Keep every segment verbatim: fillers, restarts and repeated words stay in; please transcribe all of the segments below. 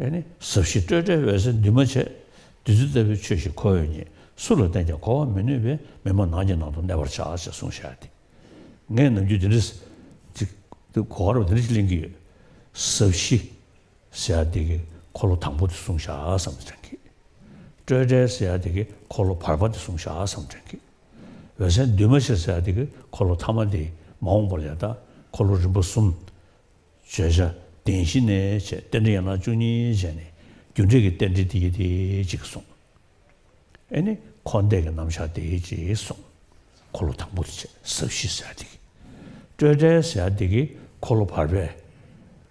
ཨེ་ནི་ཟབ་ཞི་སྤྲོས་བྲལ་འོད་གསལ་འདུས་མ་བྱས། བདུད་རྩི་ལྟ་བུའི་ཆོས་ཤིག་ཁོ་བོས་རྙེད། སུ་ལ་བསྟན་ཀྱང་གོ་བར་མི་ནུས་པས། མི་སྨྲ་ནགས་ཀྱི་ནང་དུ་གནས་པར་བྱ། ཞེས་གསུངས་བཞག་སྟེ། ངས་ནམ་རྒྱུན་འདི་འདྲ་ཅིག་གོ་བར་འདི་འདྲ་ཞིག་གླེང་གི་ཡོད། ཟབ་ཞི་ཟེར་ཡ་དེ་གི་འཁོར་ལོ་དང་པོ་དེ་གསུངས་བཞག་བསམ་དྲན་གི། སྤྲོས་བྲལ་ཟེར་ཡ་དེ་གི་འཁོར་ལོ་བར་པ་དེ་གསུངས་བཞག་བསམ་དྲན་གི། འོད་གསལ་འདུས་མ་བྱས་ཟེར་ཡ་དེ་གི་འཁོར་ལོ་ཐ་མ་དེ། མ་འོངས་པ་ལ་ཡང་ད་འཁོར་ལོ་རིམ་པ་གསུམ། བརྗོད་བྱ་བདེན་བཞི་ནས་བྱས། རྟེན་འབྲེལ་ཡན་ལག་བཅུ་གཉིས་བྱས་ནས། རྒྱུ་འབྲས་ཀྱི་རྟེན་འབྲེལ་དེ་ཡི་དེ་གཅིག་གསུངས། ཨེ་ནི་འཁོར་འདས་ཀྱི་རྣམ་གཞག་དེ་ཅེས་གསུངས། འཁོར་ལོ་དང་པོ་དེ་བྱས། ཟབ་ཞི་ཟེར་དེ་གི། སྤྲོས་བྲལ་ཟེར་དེ་གི་འཁོར་ལོ་བར་པས།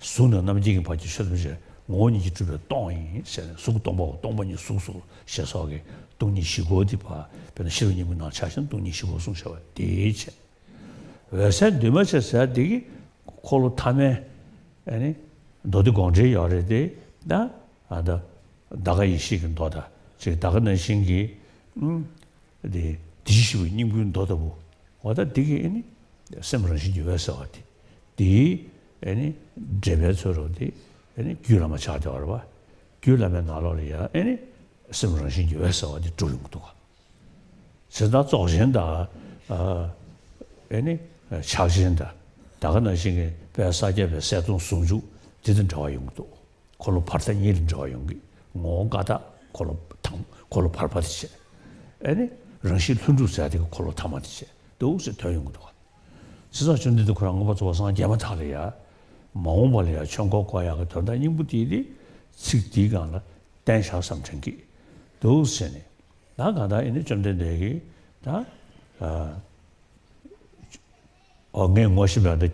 གཟུགས་ནས་རྣམ་མཁྱེན་གྱི་བར་གྱི་ཆོས་ཐམས་ཅད་ངོ་བོ་ཉིད་ཀྱིས་གྲུབ་པའི་སྟོང་ཡིན་ཟེར་ནས། གཟུགས་སྟོང་པའོ། སྟོང་པ་ཉིད་གཟུགས་སོ་ཞེས་སོགས་ཀྱི་སྟོང་ཉིད་བཞི་པོ་དེ་ཕར་དཔེར་ན་ཤེས་རབ་སྙིང་པོའི་ནང་ཆ་བཞག་ན་སྟོང་ཉིད་བཞི་པོ་གསུངས་བཞག་པ་དེ་བྱས། འོད་གསལ་འདུས་མ་བྱས་ཟེར་དེ་གི་འཁོར་ལོ་ཐ་མའི། ཨེ་ནི་མདོ་སྡེ་དགོངས་འགྲེལ་ཡོད་རེད་དེ། ད་ཨ་ད་ད་ག་ཡེ་ཤེས་ཀྱི་མདོ་དང་ཅིག་ད་ག་ནང་བཞིན་གྱི་ཨུམ་དེ་དེ་བཞི་པའི་སྙིང་པོའི་མདོ་ལྟ་བུ། འོ་ད་དེ་གི་ཨེ་ནི་སེམས་རང་བཞིན་གྱི་འོད་གསལ་བ་དེ། དེའི་ཨེ་ནི་འགྲེལ་པའི་ཚུལ་རོ་དེ། ཨེ་ནི་རྒྱུད་བླ་མ་ཆགས་བསྡད་པ་རེད་པ། རྒྱུད་བླ་མའི་ནང་ལོགས་ལ་ཡང་ཨེ་ནི་སེམས་རང་བཞིན་གྱི་འོད་གསལ་བ་དེ་གྲུབ་ཡོང་གི་འདུག་ག། བྱས་ཙང་རྫོགས་ཆེན་དང་། ཨ་ཨེ་ནི་ཕྱག་ཆེན་དང་། ད་ག་ནང་བཞིན་གྱི་དཔལ་ས་སྐྱ་པའི་གསལ་སྟོང་ཟུང་འཇུག་དེ་དང་འབྲེལ་བ་ཡོང་གི་འདུག། འཁོར་ལོ་བར་ཐག་གཉིས་ལ་འབྲེལ་བ་ཡོང་གི། ངོ་བོ་ཀ་དག་འཁོར་ལོ་དང་འཁོར་ལོ་བར་པ་དེ་བྱས། ཨེ་ནི་རང་བཞིན་ལྷུན་གྲུབ་ཟེར་དེ་གི་འཁོར་ལོ་ཐ་མ་དེ་བྱས་འདུག་ཟེར་ཐོན་ཡོང་གི་འདུག་ག། བྱས་ཙང་བཅོམ་ལྡན་འདས་ཁོ་རང་མངོན་པར་རྫོགས་པར་སངས་རྒྱས་མ་ཐག་ལ་ཡ། མ་འོངས་པ་ལ་ཡ་ཆོས་འཁོར་བསྐོར་ཡག་གི་དོན་དག་སྙིང་པོ་དེ་དེ་ཚིག་དེའི་སྒང་ལ་བསྟན་བཞག་བསམ་དྲན་གྱི་འདུག་ཟེར་ནས། ད་གང་ལྟར་ཨེ་ནི་བཅོམ་ལྡན་འདས་ཀྱིས་ད། ཨ་ཨོ་ངས་ངོ་ཤེས་པ་འདི།